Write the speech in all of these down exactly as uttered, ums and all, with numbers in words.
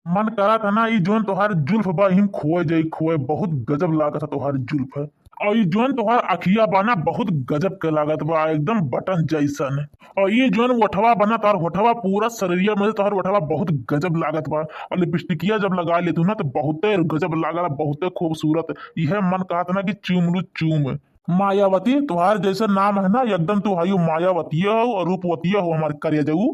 मन करत है ना, ई जौन तोहार जुल्फ बा, इहिन खोए जाई, खोए। बहुत गजब लागत है तोहार जुल्फ। और ई जौन तोहार अखिया बा ना, बहुत गजब के लागत बा, एकदम बटन जैसन। और ई जौन ओठवा बा ना, तोहार ओठवा पूरा शरीरिया में से तोहार ओठवा बहुत गजब लागत बा। और लिपस्टिकिया जब लगा लेतू ना, तो बहुते गजब लागला, बहुते खूबसूरत। इहे मन कहत ना कि चूम लू चूम। मायावती, तोहार जैसे नाम है ना, एकदम तू हयू मायावतिये हो और रूपवतिये हो, हमार करेजऊ।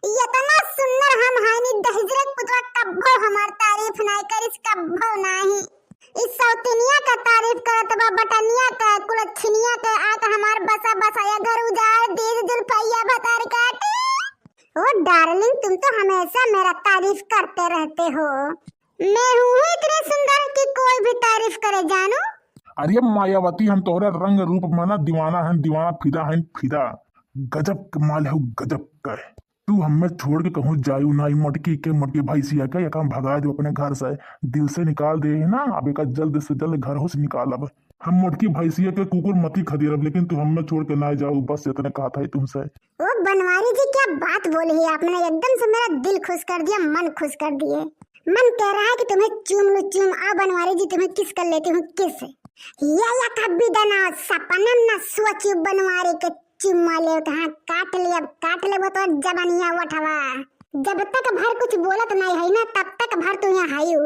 इतना सुंदर हम हईनी, दहिजरे पुतवा कब्बो हमार तारीफ नाई करिस, कब्बो नाही। इस सौतिनिया का तारीफ करत बा, बटनिया का, कुलच्छिनिया का, आके हमार बसा बसा या घर उजाड़ दीस, जुल्फैया भतार काटी। ओ डार्लिंग, तुम तो हमेशा मेरा तारीफ करते रहते हो। मैं हूँ ही इतनी सुंदर कि कोई भी तारीफ करे जानू। अरे मायावती, हम तोहरे रंग रूप में ना दीवाना हन, दीवाना, फिदा हन, फिदा। गजब के माल हो, गजब के। तू हमें छोड़ के कहूँ जायू ना, ई मोटकी के, मोटकी भैंसिया के, एका हम भगा देब अपने घर से, दिल से निकाल दे है ना। अब एका जल्द से जल्द घर से निकालब। हम मोटकी भैंसिया के कुकुर मती खदेरब, लेकिन तू हमें छोड़ के ना जाऊ, बस इतने कहत है तुमसे। ओ बनवारी जी, क्या बात बोली है आपने, एकदम से मेरा दिल खुश कर दिया, मन खुश कर दिए। मन कह रहा है कि तुम्हें चूम लूं चूम। आओ बनवारी जी, तुम्हें किस कर लेती हूँ, किस। या या कभी दना सपनम ना सोची बनवारी के चुम्मा ले, हाँ काट ले, अब काट ले वो तो जबनिया ओठवा। जब तक भर कुछ बोलत नहीं है ना, तब तक भर तू यहाँ हयू।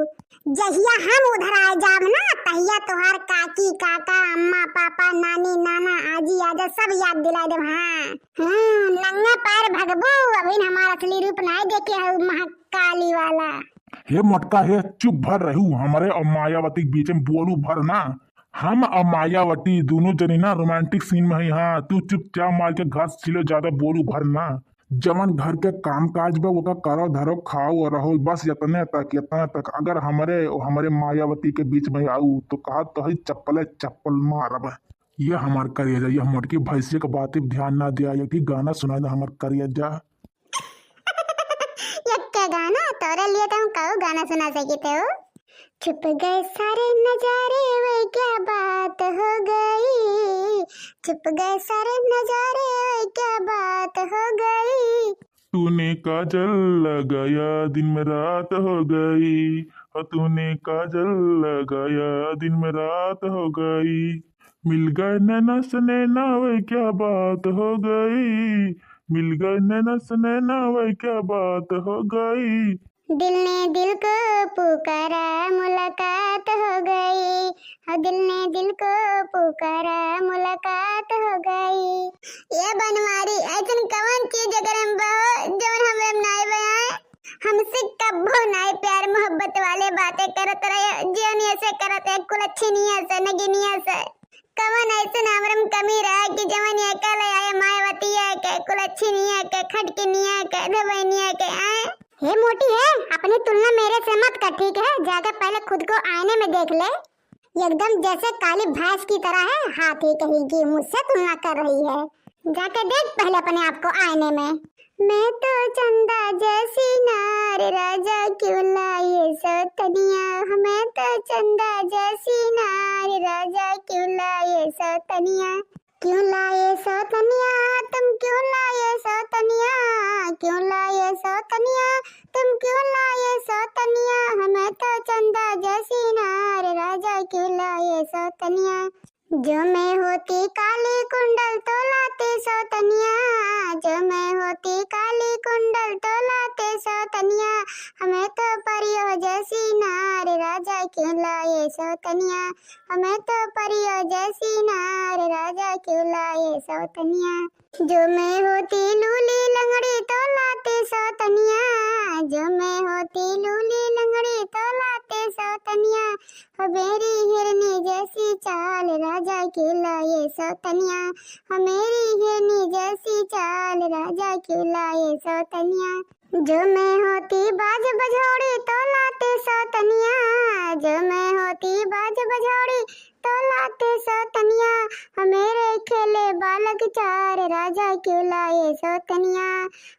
जहिया हम उधर आए जाब ना, तहिया तोहार काकी, काका, अम्मा, पापा, नानी, नाना, आजी, आजा सब याद दिला देब। हाँ, हाँ, नंगा पैर भगबू, अभी हमार असली रूप नहीं देखे हऊ महाकाली वाला। हे मोटका, हे चुप भर रहू, हमरे और मायावती के बीच में बोलू भर ना। हम और मायावती दोनों जनी ना romantic scene में है। हाँ, तू चुपचाप मार के घास छीलो, ज्यादा बोलू भर ना। जवन घर के काम काज बा, ओका करो, धरो, खाओ और रहो, बस इतने तक, इतने तक। अगर हमरे और हमरे मायावती के बीच में आऊ, तो कहा तो है चप्पले चप्पल मारब। ये हमार करेजा, ये मोटकी भैंसिया के बात पे ध्यान ना दिया, एक ही गाना सुनाई दे हमार करेजा। यक्के गाना, तोरे लिए तो हम कऊ गाना सुना सकित हो। छुप गए सारे नजारे, वे क्या बात हो गई। छुप गए सारे नजारे, वे क्या बात हो गई। तूने काजल लगाया, दिन में रात हो गई। और तूने काजल लगाया, दिन में रात हो गई। मिल गए नैना से नैना, वे क्या बात हो गई। मिल गए नैना से नैना, वे क्या बात हो गई। दिल ने दिल को पुकारा, मुलाकात हो गई। हाँ, दिल ने दिल को पुकारा, मुलाकात हो गई। ये बनवारी, ऐसन कवन चीज एकरे में बा, जवन हमरे में नाई बा? हमसे कब्बो नाई प्यार मोहब्बत वाले बातें करत रहे, जवन ऐसे करत है, कुलच्छिनिया से, नगिनिया से। कवन ऐसन हमरे में कमी रहे कि जवन ये कहले आए मायावतिया के, कुलच्छिनिया के, खटकिनिया के, धबैनिया के, आए? हे मोटी है, अपनी तुलना मेरे से मत कर, ठीक है? जाके पहले खुद को आईने में देख ले। एकदम जैसे काली भैंस की तरह है, हाथी कहीं की मुझसे तुलना कर रही है। जाके देख पहले अपने आप को आईने में। मैं तो चंदा जैसी नार, राजा क्यों लाए सौतनिया। मैं तो चंदा जैसी नार, राजा क्यों लाए सौतनिया। क्यों लाए सौतनिया, तुम क्यों लाए सौतनिया, क्यों लाए सौतनिया, तुम क्यों लाए सौतनिया। मैं तो चंदा जैसी नार, राजा क्यों लाए सौतनिया। जो मैं होती काली कुंडल तो लाते सौतनिया, जो मैं होती काली कुंडल तो लाते सौतनिया। हमें तो परियो जैसी नार, राजा क्यों लाए सौतनिया। हमें तो परियो जैसी नार, राजा क्यों लाए सौतनिया। जो मैं होती लूली लंगड़ी तो लाते सौतनिया, जो मैं होती लूली लंगड़ी तो लाते सौतनिया। हो मेरी हिरनी जैसी चाल, राजा क्यों लाए सौतनिया। हो मेरी हिरनी जैसी चाल, राजा क्यों लाए सौतनिया। जो मैं होती बाज बझौड़ी तो लाते सौतनिया, जो मैं होती बाज बझौड़ी तो लाते सौतनिया। हो मेरे खेले बालक चार, राजा क्यों लाए सौतनिया।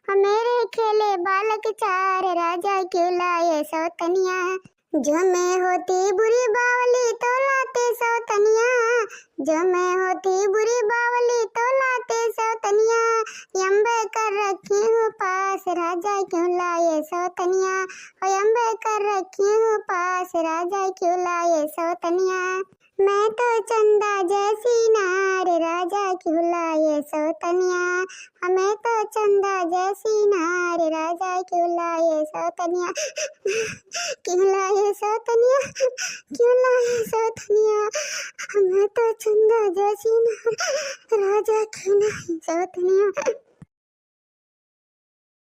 हो मेरे खेले बालक चार, राजा क्यों लाए सौतनिया। जो मैं होती बुरी बावली तो लाते सौतनिया, जो मैं होती बुरी बावली तो लाते सौतनिया। अम्बे कर रखी हूँ पास, राजा क्यों लाए सौतनिया। ओ अम्बे कर रखी हूँ पास, राजा क्यों लाए सौतनिया। मैं तो चंदा जैसी नार, राजा क्यों लाए सौतनिया। हमें तो चंदा जैसी नार, राजा क्यों लाए सौतनिया। क्यों लाए सौतनिया, क्यों लाए सौतनिया। हमें तो चंदा जैसी नार, राजा क्यों लाए सौतनिया।